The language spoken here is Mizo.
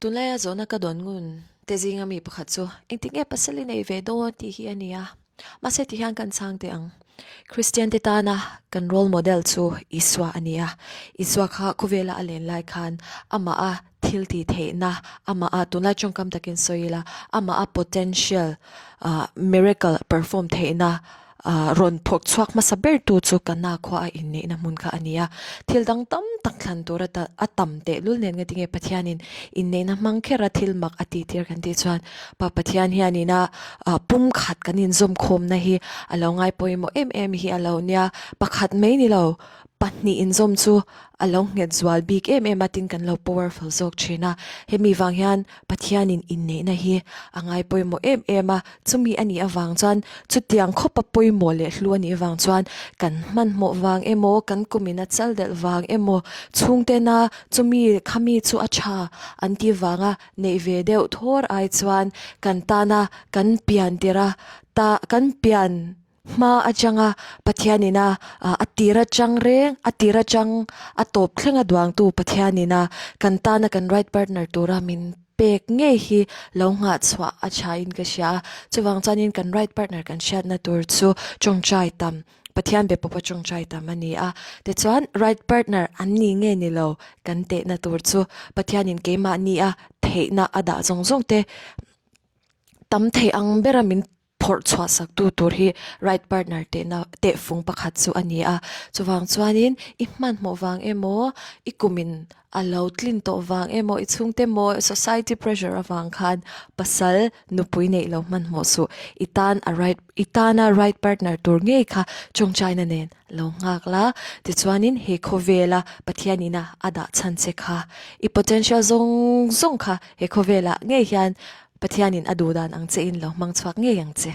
Tunlaia zawhna ka dawn ngun te zinga mi pakhat chu engtik nge pasal i nei ve dawn tih hi a ni a. Mahse ti hian kan chhang teh ang. Kristian te tana kan role model chu Isua a ni a. Isua kha khawvela a len lai khan amah a thil tih theihna, amah a tunlai tawngkam takin sawi ila, amah a potential miracle perform theihna rawn phawk chhuak hmasa ber tu chu Kana khua a inneihna hmun kha a ni a. Thil dang tam tak thlan tur a tam tehlul nen nge tinge Pathianin inneihna hmang kher a thil mak a tih tir kan tih chuan Pa Pathian hianin a pumkhat kan inzawmkhawmna hi a lo ngai pawimawh em em hi a lo nia. Pakhat mai ni lo, pahnih inzawm chu a lo nghet zual bik em em a tin kan lo powerful zawk thin a. Hemi vang hian Pathianin inneihna hi a ngai pawimawh em em a, chumi a nih avang chuan chutiang khawpa pawimawh leh hlu a nih avang chuan kan hmanhmawh vang emaw, kan kumin a chal delh vang emaw, chhungtena chumi khami chu a tha an tih vanga neih ve deuh thawr ai chuan kan tana kan pian tirh a ta kan pian Hma atanga Pathianin a a tir atang reng, a tir atang a tawp thleng a duangtu Pathianin a kan tana kan right partner tura min pek ngei hi lo nghah chhuah a thain ka hria a. Chuvang chuanin kan right partner kan hriatna tur chu tawngtai tam, Pathian be pawpa tawngtai tam a ni a. Tichuan right partner an ni nge ni lo kan tehna tur chu Pathianin keimahni a theihna a dah zawng zawng te tam thei ang bera min phawrh chhuah sak tu tur hi right partner tehna tehfung pakhat chu a ni a. Chuvang chuanin i hmanhmawh vang emaw, i kumin a lo tlin tawh vang emaw, i chhungte emaw society pressure avang khan pasal nupui neih lo hmanhmawh suh. I tan a right i tana right partner tur ngei kha tawngtaina nen lo nghak la. Tichuanin he khawvela Pathianina a dah chhan che kha i potential zawng zawng kha he khawvelah ngei hian Pathianin a duh dan ang che in lo hmang chhuak ngei ang che.